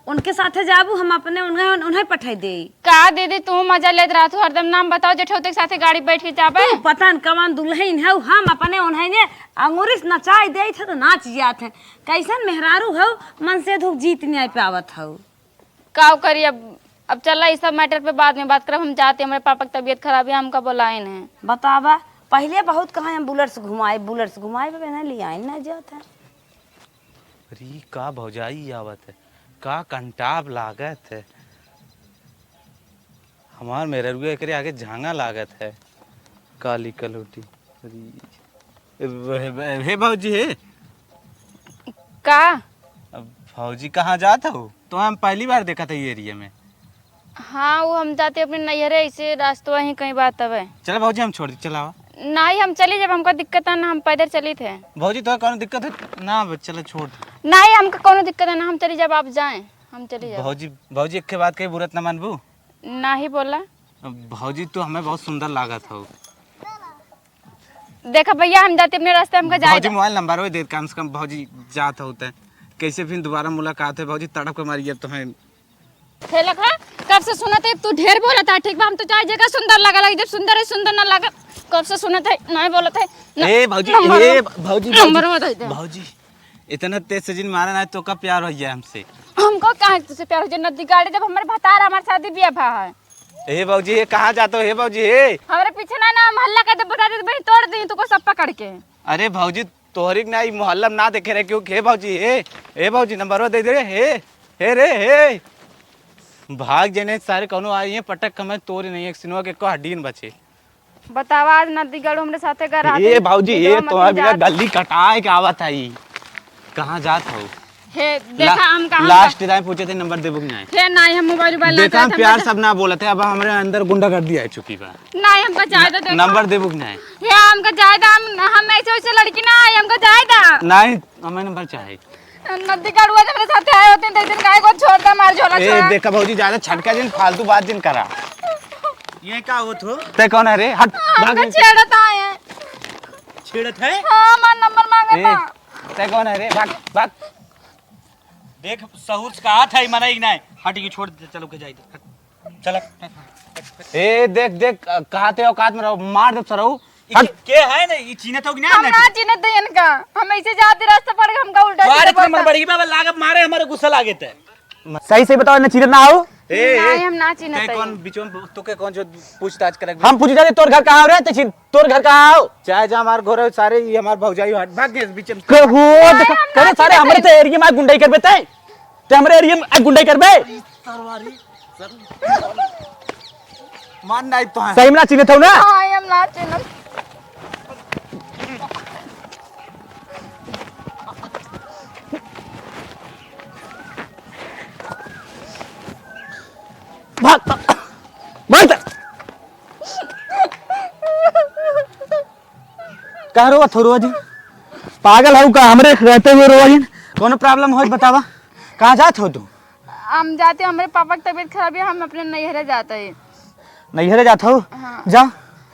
उनके साथे जाबू, हम अपने उन्हें, उन्हें पठाई देई। का दीदी, तू मजा लेत रहत हो हरदम। नाम बताओ, जे ठौते के साथे गाड़ी बैठ के जाबे। तू पता न कवन दुलहिन हौ, हम अपने उन्हें ने अंगूरी से नचाई देई थे तो नाच जात है। कैसन मेहरारू हौ, मन से दुख जीत नहीं पावत हौ। का करी अब, अब चला, इस सब मैटर पे बाद में बात करब। हम जाते, हमरे पापा की तबीयत खराब है, हमका बोलाइन है। बतावा, पहले बहुत कहा हम बुलेट से घुमाए, बुलेट से घुमाए, बे ना लियाइन ना जात है। अरे, ई का भौजाई आवत है, का कंटाप लागत है। हमार मेहररुआ एकरे आगे झांगा लागत है, काली कलौटी। अरे, ए, हे, हे, हे भौजी, हे। का? अब भौजी कहाँ जात हो? तो हम पहली बार देखत है ये एरिया में। हाँ, वो हम जाते अपने नैहरे, ऐसे रास्ता ही कहीं बात हवे। चलो भौजी, हम छोड़ दी, चलावा। नहीं, हम चली जब, हमका दिक्कत है ना, हम पैदल चली थे। भौजी, तो कौनो दिक्कत है? ना, बस चलो, छोड़ दे। नहीं, हमका कौनो दिक्कत है ना, हम चली जब, आप जाएं, हम चली जब। भौजी, भौजी, एक के बात कही, बुरा त ना मानबू? नहीं बोला। भौजी, तू हमें बहुत सुंदर लागत हो। देखा भैया, हम जाते अपने रास्ते, हमका जाए भौजी, दे। मोबाइल नंबर वो दे, कम से कम भौजी जात हो ते। कैसे फिर दोबारा मुलाकात है भौजी, तड़प के मारिए तो है। हे लखा, कब से सुनत है तू ढेर बोलत है, ठीक बा? हम तो चाहे जगह सुंदर लगा लगी, जब सुंदर है सुंदर ना लगा। कब से सुनत है, नहीं बोलत है। न-, ए भौजी, नंबर ए वो, भौजी, नंबर भौजी, वो दे दे। भौजी, इतना तेज से जिन मारा ना, तो का प्यार हो गया हमसे? हमको कहाँ तुझसे प्यार हो जाए? नदी गाड़ी जब हमारे भतार हमारे शादी ब्याह भा है। ए भौजी, ये कहाँ जात हो? हे भौजी, हे। हमारे पीछे ना, ना, हम हल्ला कर दे, बता दे, वहीं तोड़ दी तुमको सब पकड़ के। अरे भौजी, तोहरी के ना, ई मोहल्ला में ना देखे रहे क्यों? हे भौजी, हे, हे भौजी, नंबरवा दे दे रे, हे, हे रे, हे। भाग जने सारे, कौनो आई है पटक के, मैं तोरी नहीं, एक सिनवा के एको हड्डी न बचे। बतावा, आज नदी गड़ू हमरे साथे गरा ए भौजी, ए तोहरा बिना गली कटाए के आवत है ई। कहाँ जात हो? हे, देखा, ला-, हम कहाँ लास्ट टाइम पूछे थे, नंबर देबो कि नहीं? हे, नहीं, हम मोबाइल, उबाइल ना देखा, हम करत, हम प्यार तो सब ना बोलत है, अब हमरे अंदर गुंडागर्दी आ चुकी बा। नहीं, हमका जाए दो, न-, देखा। नंबर देबो कि नहीं? हे, हमका जाए दो, हम, हम ऐसे वैसे लड़की ना है, हमका जाए दो। नहीं, हमें नंबर चाहे। नदी गड़ुआ जब मेरे साथ आए होते हैं, तो दिन गाय को छोड़ दे, मार झोला ए, छोड़ा। देखा भौजी, ज्यादा छटका जिन, फालतू बात जिन करा। ये का होत हो? ते कौन है रे? हट, हमका भाग। छेड़त आए हैं। छेड़त है? हाँ, हमार नंबर मांगत ए, था। ते कौन है रे? भाग, भाग। देख, सहूर से कहा था, ई मना ही नहीं। हट, ये छोड़ दे, चलो के जाई दे। हट, चल, हट। ए, देख, देख, अ, कहा ते औकात में रहो, मार दे सरऊ। ई हट। के, के है ना, ई चीन्हत हो कि ना हम ना? ना चीन्हत है इनका। हम ऐसे जाते रास्ता पड़ के हमका उल्टा सीधा बोलता। नंबर बढ़ी बाबा, लागत मारे हमारे गुस्सा लागे ते। सही से बताओ, ना चीन्हत ना हो? ए, नहीं, ए, हम ना चीन्हत ते है। कौन बीच में, तू के कौन जो पूछताछ करे? हम पूछताछ, तोर घर कहाँ हो रे? ते चीन-, तोर घर कहाँ हो? चाहे जा हमार घर हो, सारे ये हमार भौजाई हो, भाग गए बीच में। कहो, नहीं, देखो, हम ना करे सारे चीन्हत हमरे है। ते एरिया में गुंडई करबे ते? ते हमरे एरिया में गुंडई करबे? मान नहीं तो है। सही में ना चीन्हत हो ना? हाँ, हम ना चीन्हत। भाग, भाग, भाग। कहाँ रोवत हो रोज? पागल हो का? हमरे रहते हुए रोज? कौनो प्रॉब्लम हो बतावा। कहाँ जात हो तू? हम जाते, हमरे पापा की तबीयत खराब है, हम अपने नैहरे जाते हैं। नैहरे जात हो? हाँ। जा।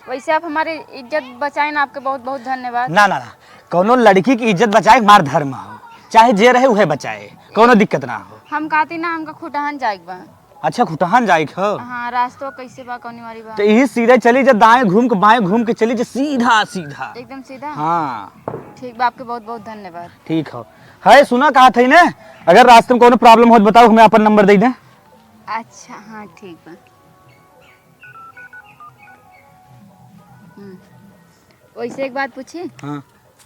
वैसे आप हमारी इज्जत बचाए ना, आपके बहुत बहुत धन्यवाद। ना, ना, ना, कौनो लड़की की इज्जत बचाए हमार धर्म हो, चाहे जे रहे उहे बचाए, कौनो दिक्कत ना हो। हम कहती ना, हमका खुटहन जाए के बा। अच्छा, खुटहन जाए के हो? हाँ, रास्ता कैसे बा, कौनी वाली बा? तो यही सीधे चली जा, दाएं घूम के, बाएं घूम के चली जा, सीधा, सीधा। एकदम सीधा? हाँ। ठीक बा, आपके बहुत बहुत धन्यवाद। ठीक हो। है, सुना, कहा था ने, अगर रास्ते में कौनो प्रॉब्लम हो तो बताओ, हमें अपन नंबर दे दे। अच्छा, हाँ, ठीक बा। हम्म। वैसे एक बात पूछी? हाँ।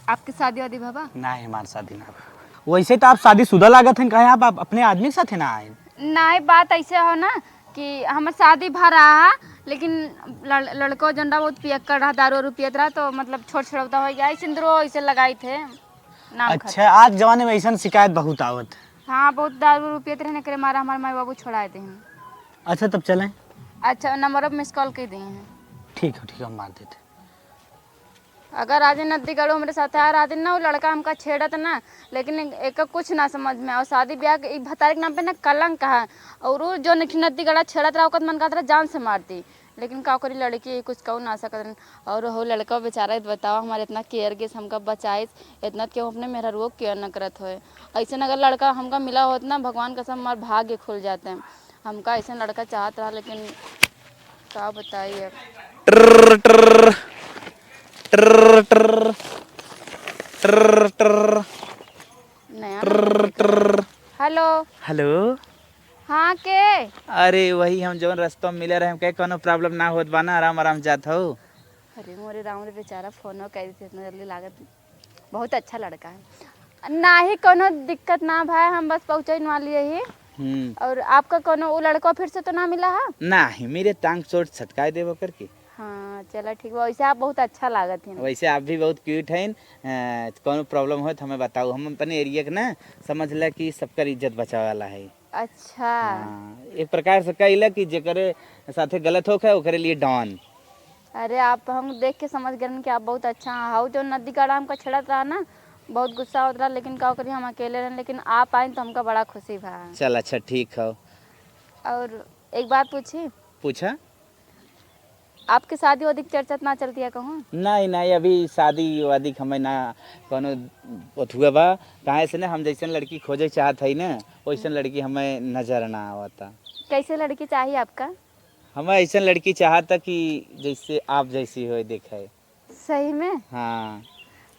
आपके शादी वादी भवा? ना, हमार शादी ना भवा। वैसे तो आप शादीशुदा लागत हैं, काहे आप, आप अपने आदमी के साथे ना आए? नहीं, बात ऐसे हो ना कि हमर शादी भा रहा है, लेकिन लड़-, लड़को जौन रहा बहुत पियक्कड़ रहा, दारू वारू पियत रहा, तो मतलब छोट छोड़ौता हो गया, सिंदूरो ऐसे लगाई थे, नाम अच्छा, खातिर। आज जमाने में ऐसन शिकायत बहुत आवत है। हाँ, बहुत दारू वारू पियत रहे, एकरे मारा हमारे माई बाबू छोड़ाए थे हैं। अच्छा, तब चलें। अच्छा, नंबर पर मिस कॉल कर दिए हैं। ठीक हो, ठीक हो, हम मार देते। अगर आज नद्दी गढ़ो हमरे साथ है, आज ना वो लड़का हमका छेड़त ना, लेकिन एक, एक कुछ ना समझ में आओ। शादी ब्याह के ई भतारे के नाम पे ना कलंक है। और वो जो नखी नद्दी गढ़ा छेड़त रहा, ओकर मन करत रहा जान से मार दी, लेकिन का करी, लड़की कुछ कहू ना सकत रहन। और हो लड़का बेचारा, बताओ, हमारे इतना केयर गेस हमका बचाइस, इतना क्यों अपने मेहरारुओ के केयर न करत होए। ऐसे अगर लड़का हमका मिला होत ना, भगवान कसम, हमार भाग्य खुल जाते हैं। हमका ऐसे लड़का चाहत रहा, लेकिन का बताई अब। ट्र, ट्र, ट्र, ट्र, ट्र, ट्र। नया ट्र, नंबर ट्र। हेलो। हेलो। हाँ, के? अरे, वही हम जौन रस्ता में मिले रहे, हम कहे, "कौनो प्रॉब्लम ना होत बा ना, आराम आराम जात हो?" अरे, मोरे राम रे, बेचारा फोनो कर देते, इतना जल्दी लागत। बहुत अच्छा लड़का है। ना ही कोनो दिक्कत ना भाई, हम बस पहुँचने वाली ही। हम्म। और आपका कोनो उ लड़का फिर से तो ना मिला है? ना ही, मेरे टांग चोट छटकाए देबो करके। हाँ, चला ठीक बा। वैसे आप बहुत अच्छा लागत हैं। वैसे आप भी बहुत क्यूट हैं। अ, कोनो प्रॉब्लम हो तो हमें बताओ। हम अपने एरिया के ना, समझ ला कि सबकर इज्जत बचावे वाला है। अच्छा। हाँ, एक प्रकार से कहिला कि जेकरे साथे गलत होखे, ओकरे लिए डॉन। अरे, आप, हम देख के समझ गए कि आप बहुत अच्छा हैं। हाउ जो नदी का आराम का छेड़त रहा ना, बहुत गुस्सा होत रहा, लेकिन का करी, हम अकेले रहन, लेकिन आप आइन तो हमका बड़ा खुशी भा। चल, अच्छा, ठीक हो। और एक बात पूछी? पूछा। आपके शादी वादी की चर्चा ना चलती है कहूँ? नहीं, नहीं, अभी शादी वादी के हमें ना कोनो ओथुआ बा। काहे से ना, हम जैसन लड़की खोजे चाहत हई ना, वैसन लड़की हमें नजर ना आवता। कैसे लड़की चाहिए आपका? हमें ऐसन लड़की चाहता कि जैसे आप जैसी होए देखे। सही में? हाँ।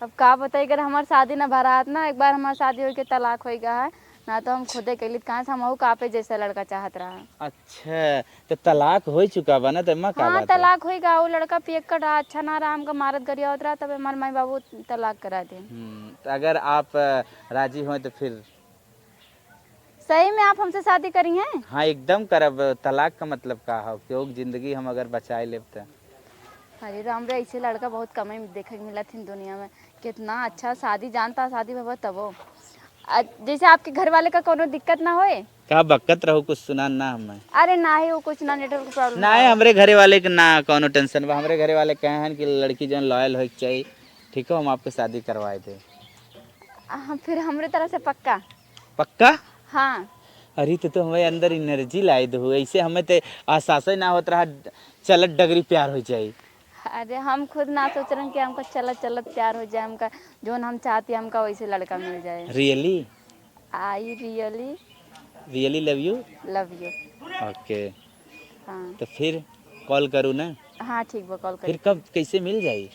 अब का बताई, अगर हमार शादी ना भरात ना, एक बार हमार शादी होके तलाक होई गया है, ना तो हम खुदे कैली, कहाँ से हमहू का पे जैसा लड़का चाहत रहा। अच्छा, तो तलाक हो चुका बा ना, तो एमा का हाँ, बात है? तलाक होई गया, वो लड़का पियक्कड़ रहा, अच्छा ना रहा, हमका मारत गरियावत रहा, तब हमार माई बाबू तलाक करा दे। हम्म, तो अगर आप, अ, राजी होए तो फिर सही में आप हमसे शादी करी हैं? हाँ, एकदम करब। तलाक का मतलब का हो? केहू के जिंदगी हम अगर बचाए लेब त। अरे राम रे, ऐसे लड़का बहुत कमे देखे के मिलत हिन दुनिया में। कितना अच्छा शादी जानता, शादी भवा तबो। आ, जैसे आपके घर वाले का कोनो दिक्कत ना होए? का बकत रहो, कुछ सुना ना हमें। अरे नाही, वो कुछ ना, नेटवर्क प्रॉब्लम ना, ना हो। हमरे घरे वाले के ना कोनो टेंशन बा। हमरे घरे वाले कहे हैं कि लड़की जौन लॉयल होए के चाहिए, ठीक हो, हम आपके शादी करवाए दे। आ, फिर हमरे तरफ से पक्का? पक्का? हाँ। अरे, तू तो हमारे अंदर एनर्जी लाई दो, ऐसे हमें ते एहसास ही ना होत रहा, चलत डगरी प्यार हो जाए। अरे, हम खुद ना सोच रहे कि हमका चलत चलत प्यार हो जाए, हमका जौन हम चाहती, हमका वैसे लड़का मिल जाए। Really? I really really love you। Love you। OK। हाँ। तो फिर कॉल करूँ ना? हाँ, ठीक बा, कॉल फिर करी। कब, कैसे मिल जाई?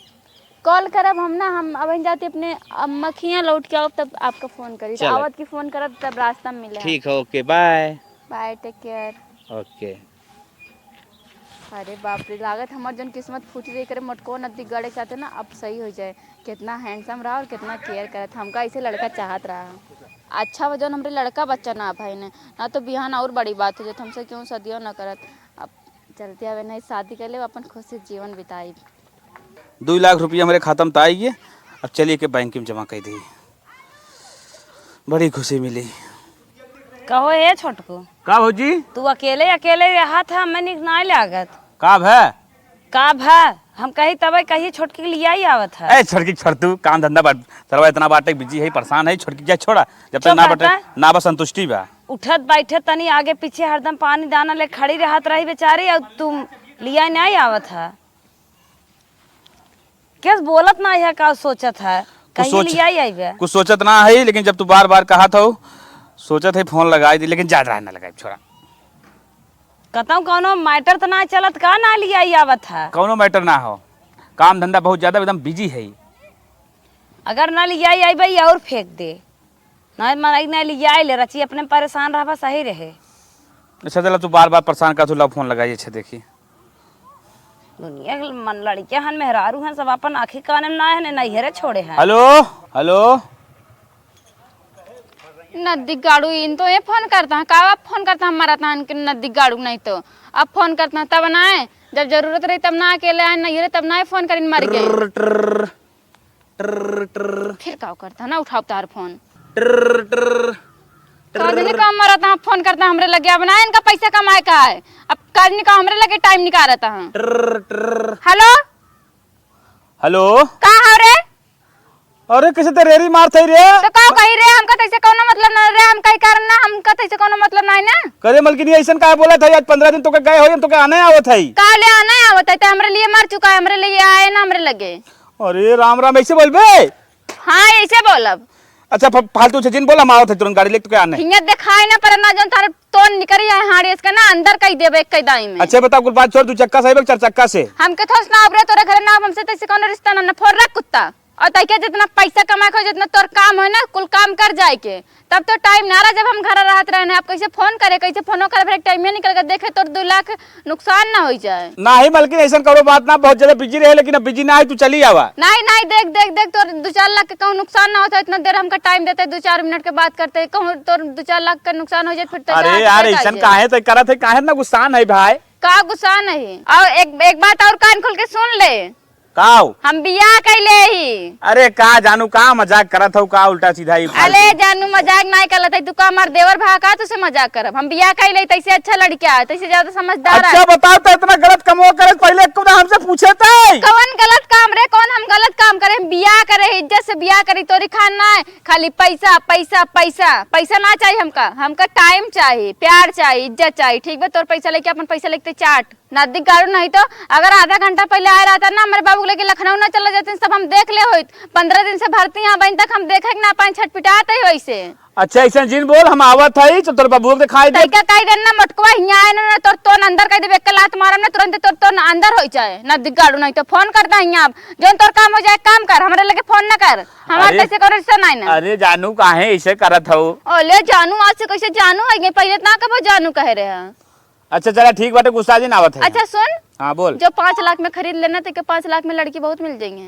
कॉल करब हम ना, हम अबहिन जाती अपने अम्मा खियाँ, लौट के आओ तब आपका फोन करी। तो चलो। आवत की फोन करब, तब रास्ता में मिले। ठीक है, OK, bye। Bye, take care। OK। अरे बाप रे, लागत हमार जौन किस्मत फूटी रही करे, मोटको नदी गड़े के साथे ना, अब सही हो जाए। कितना handsome रहा और कितना केयर करत, हमका ऐसे लड़का चाहत रहा। अच्छा बा जौन हमरे लड़का बच्चा ना भाई ने, ना तो बिहान और बड़ी बात हो जात, हमसे क्यों सदियों ना करत। अब चलते हवे नहीं शादी कर ले, अपन खुशी जीवन बिताई। दो लाख रुपया हमरे खाता में त आई गए, अब चलिए के बैंक में जमा कर दी, बड़ी खुशी मिली। कहो ए छोटकू, का भौजी? तू अकेले अकेले रहत है, हमें निक नाय लागत। का भै? का भै? हम कही तबे कही छोटकी के लियाई आवत है। ए छोटकी छोड़ तू, काम धंधा बाट-, सरवा इतना बाटे बिजी है, परेशान है, छोटकी क्या छोड़ा, जब तक चुप ना बटे रहता। ना बस संतुष्टि बा। उठत बैठत तनी आगे पीछे हरदम पानी दाना ले खड़ी रहत रही बेचारी, और तू लियाई नाय आवत है। केस बोलत ना है, का सोचत है? कुछ कहीं सोच-, लियाई आइबे। कुछ सोचत ना है, लेकिन जब तू बार बार कहत हो, सोचत है फोन लगाई दी, लेकिन ज्यादा ना लगाई, छोड़ा। कतौ कौनो मैटर तो ना चलत का, ना लियाई आवत है? कौनो मैटर ना हो, काम धंधा बहुत ज्यादा एकदम बिजी है। अगर ना लियाई आइबे, ये और फेंक दे। नहीं, मन, नहीं लियाई ले, रची अपने परेशान रहबा, सही रहे। अच्छा, चला, तू बार बार परेशान का, तू ला फोन लगाई, अच्छा, देखी। दुनिया के मन लड़के हन, मेहरारू हन, सब अपन आँखी कान में ना हन, नैहरे छोड़े हन। हेलो, हेलो। नद्दी गाड़ू, इन तो ये फोन करता है, का अब फोन करता है, मरता है इनके नद्दी गाड़ू, नहीं तो अब फोन करता है तब ना आए, जब जरूरत रही तब ना अकेले आए, नैहरे तब ना आए, फोन करिन मर गए। ट्र, ट्र। ट्र, ट्र। फिर का करता ना, उठाओ तार फोन। ट्र, ट्र, ट्र। काजनी का मरत है, फोन करता हमरे लगे, अब ना इनका पैसा कमाए का है, अब काजनी का हमरे लगे टाइम निकालता है। ट्र, ट्र। हेलो। हेलो। का हो रे? अरे, कैसे ते रेरी मारत है रे? तो का कही रे, हमका तैसे कौनो मतलब ना रे, हम कहीं कारण ना, हमका तैसे कौनो मतलब ना है ना। करे मलकिनी, ऐसन काहे बोलत है? आज पन्द्रह दिन तोके गए होई, हम तोके आने आवत है। का ले आने आवत है? ते हमरे लिए मर चुका है, हमरे लिए आए ना हमरे लगे। अरे राम राम, ऐसे बोलबे? हाँ, ऐसे बोलब। अच्छा, फ-, फालतू से जिन बोल, हम आवत है तुरंत गाड़ी लेके तोके आने। हियाँ देखाए ना पर ना, जौन तारे तोन निकरी है हाड़ी, इसके ना अंदर कई देबे एक कई दाई में। अच्छा, बता, कुल बात छोड़, दू चक्का से आइबे, चार चक्का से? हमके थोस ना अब रे, तोरे घरे ना, हमसे तैसे कौनो रिश्ता ना, ना फोन रख कुत्ता। और तैके जितना पैसा कमाए के हो, जितना तोर काम हो ना, कुल काम कर जाए के। तब तो टाइम ना रहा जब हम घर रहत रहे ना। अब कैसे फोन करे, कैसे फोनो करे, फिर टाइम निकल के देखे तोर दो लाख नुकसान ना हो जाए। नाही मलकिन, ऐसन कौनो बात ना, बहुत ज्यादा बिजी रहे, लेकिन अब बिजी ना है, तू चली आवा। नाही, नाही, देख, देख, देख, तोर दो चार लाख के कहूँ नुकसान ना होता, इतना देर हमका टाइम देते, दो चार मिनट के बात करते, कहूँ तोर दो चार लाख का नुकसान हो जाए, फिर तो अरे यार, ऐसन काहे तो करत है, काहे इतना गुस्सान है भाई? का गुस्सा नहीं? और एक, एक बात और कान खोल के सुन ले। काऊ? हम बियाह कइले ही। अरे का जानू, का मजाक करत हऊ, का उल्टा सीधा ही फालतू? अरे जानू, मजाक नाय करत हई, तू का हमार देवर भा का, तुसे मजाक करब? हम बियाह कइले ही, तैसे अच्छा लड़का है, तैसे ज्यादा समझदार है। अच्छा बताओ तो, इतना गलत कमवा करे पहले एक खुदा हमसे पूछे थे। कौन गलत काम रे, कौन हम गलत काम करे? हम बियाह करे ही, इज्जत से बियाह करी, तोरी खान ना है, खाली पैसा, पैसा, पैसा, पैसा ना चाहिए हमका, हमका टाइम चाहिए, प्यार चाहिए, इज्जत चाहिए, ठीक बा? तोर पैसा लेके अपन पैसा लेके चाट। नदी गाड़ू नहीं तो अगर आधा घंटा पहले आए रहता ना, हमारे बाबू के लेके लखनऊ ना चला जाते, सब हम देख ले होइत। पन्द्रह दिन से भर्ती यहाँ बन तक हम देखे के ना पाए, छटपिटात है वैसे। अच्छा, ऐसा जिन बोल, हम आवत हई, तो तोर बाबू के दिखाई दे। तैका कह देन ना, मोटकवा हियाँ आए ना, ना तोर तोन अंदर कह देबे, एक लात मारम ना, तुरंत तोर तोन अंदर हो जाए। नदी गाड़ू नहीं तो फोन करता हियाँ, अब जौन तोर काम हो जाए, काम कर, हमरे लगे फोन ना कर, हमारे अरे, तैसे करो रिश्ता नहीं ना। अरे जानू, काहे ऐसे करत हऊ? ओले जानू, आज से कैसे जानू है, पहले ना कबो जानू कहे रहे। अच्छा चला ठीक बाटे, गुस्सा जिन आवत है। अच्छा सुन, हाँ बोल। जो पाँच लाख में खरीद लेना तो के पाँच लाख में लड़की बहुत मिल जाएंगे।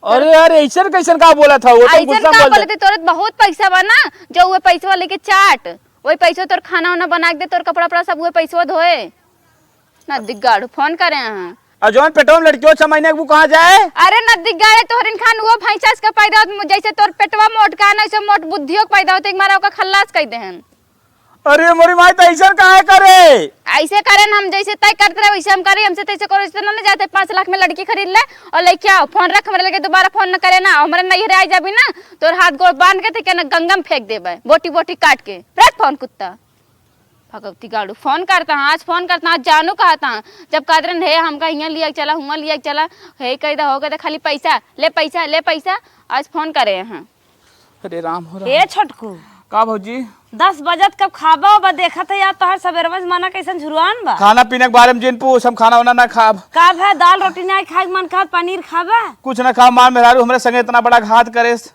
अरे यार, ऐसन कैसन का बोलत हऊ? वो तो ऐसन गुस्सा का बोल बोले थे, तोरे बहुत पैसा बा ना, जो वो पैसवा लेके चाट, वही पैसवा तोर खाना वाना बना के दे, तोर कपड़ा उपड़ा सब वो पैसवा धोए। नदी गाड़ू फोन करे हैं। और जौन पेटवा में लड़कियों छह महीने के वो कहाँ जाए? अरे नदी गाड़े तोहरिन खान वो भैंसा के पैदा होत, जैसे तोर पेटवा मोट का ना, ऐसे मोट बुद्धियों के पैदा होते, एक मारा ओका खल्लास कह देहन। अरे मोरी माई, त ऐसन काहे करे? ऐसे करेन हम, जैसे तय करते रहे वैसे हम करी, हमसे तैसे करो, ऐसे ना, ना जाते पाँच लाख में लड़की खरीद ले और लेके आओ, फोन रख, हमरे लगे दोबारा फोन न करे ना, हमरे नैहरे आ जाबी ना, तोर हाथ गोड़ बांध के ते के ना गंगा में फेंक देबे, बोटी बोटी काट के। रख फोन कुत्ता, भगवती गाड़ू। फोन करता हाँ, आज फोन करता हाँ, जानू कहता हाँ, जब कहत रहन हे हमका हियाँ लिया के चला, हुआँ लिया के चला, हे कह दे, हो कह दे, खाली पैसा, ले पैसा, ले पैसा, आज फोन करे हैं। अरे राम हो राम। ए छोटकू। का भौजी? दस बजत कब खाबा ओबा? देखत है यार, तोहर सबेरवा जमाना कैसन झुरवान बा। खाना पीने के बारे में जिन पूछ, हम खाना वाना ना खाब। का भा, दाल रोटी ना खाए के मन कहत, पनीर खाबा? कुछ ना खाब, मार मेहरारू हमरे संगे इतना बड़ा घात करेस।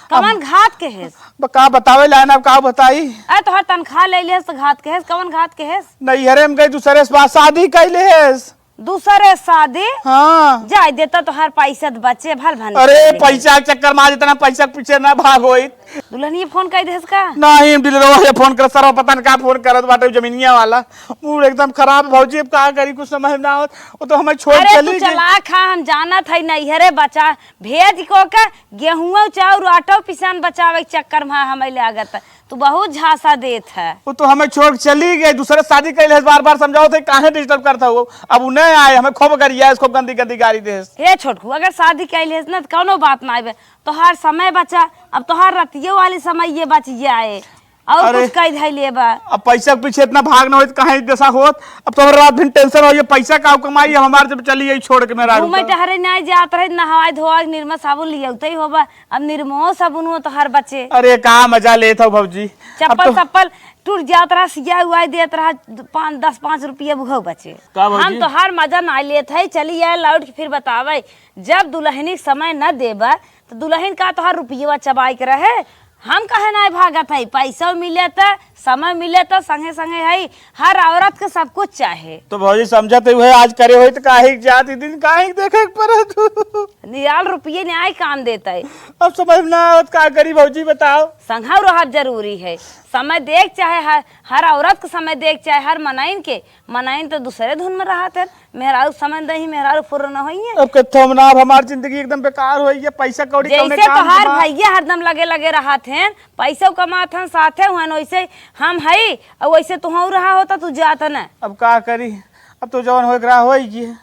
कवन हम घात के हेस? ब-, का बतावे लायन, अब का बताई? अरे तोहर तनख्वाह ले लेस तो घात के हेस, कवन घात के हेस? नैहरे में गई दूसरे से बात, शादी कैले हेस। दूसरे शादी? हाँ। जाए देता तोहार पैसा त बचे भल भन अरे, के। पैसा के चक्कर में आज इतना पैसा के पीछे ना भाग होई। दुल्हनिया फोन कई देस का? नहीं, डीलरवा ये फोन कर, सरवा पता न का फोन करत बाटे, जमीनिया वाला। मूड एकदम खराब है भौजी, अब का करी, कुछ समझ ना आवत। वो तो हमें छोड़ अरे, चली तू गई। चला खा, हम जानत है नैहरे बचा, भेज को के गेहूं चाउर आटो पिसान बचावे के चक्कर में हमें ले आगत। तू बहुत झांसा देत है। वो तो हमें छोड़ के चली गई, दूसरे शादी कैले है, बार बार समझाओ थे, काहे डिस्टर्ब करता हो? अब उन्हें आए, हमें खूब गरिया है, खूब गंदी गंदी गारी दे। हे छोटकू, अगर शादी कैले है ना, तो कौनो बात ना आवे। तोहार समय बचा, अब तोहार रतिये वाली समय ये बच जाए, और अरे, कुछ कह धै लेबा। अब पैसा के पीछे इतना भाग ना होत, काहे दशा होत? अब तोहर रात दिन टेंशन हो, ये पैसा का कमाई, हम हमार जब चली गई छोड़ के मेरा घूमे टहरे नहीं जात रहे, नहाए धोए, निरमा साबुन लियौते ही होबा। अब निरमो सबुनो तोहार बचे। अरे का मजा लेत हो भौजी। अब चप्पल तो सप्पल टूट जात रहा, सिया उआई देत रहा, पाँच, दस पाँच रुपया बुघौ बचे। का भौजी? हम तोहार मजा ना लेत है, चली आए लौट के फिर बतावे। जब दुल्हनी के समय न देबा, तो दुल्हन का तोहार रुपयवा चबाई के रहे? हम काहे नाहीं भागत है? पैसो मिले त, समय मिले त, संगे संगे है, हर औरत के सब कुछ चाहे। तो भौजी समझत है, आज करे होई त काहे के जात, ई दिन काहे के देखे के पड़त? नियाल रुपये न्याय काम देत है। अब समझ में ना आवत, का करी भौजी, बताओ। संघव रहब जरूरी है। समय देख चाहे हर, हर औरत के समय देख चाहे हर मनइन के, मनइन तो दूसरे धुन में रहत है। मेहरारू समय दही, मेहरारू फुर्र न होइए। अब कथो हम ना, अब हमार जिंदगी एकदम बेकार होई है, पैसा कौड़ी कौने जैसे काम तोहार के बा? भैया हरदम लगे लगे रहत हैं, पैसो कमात हैं, साथे हुए, वैसे हम हई, और वैसे तुहू रहा होता, तू जात न। अब का करी, अब तो जवन होए के रहा होई गई।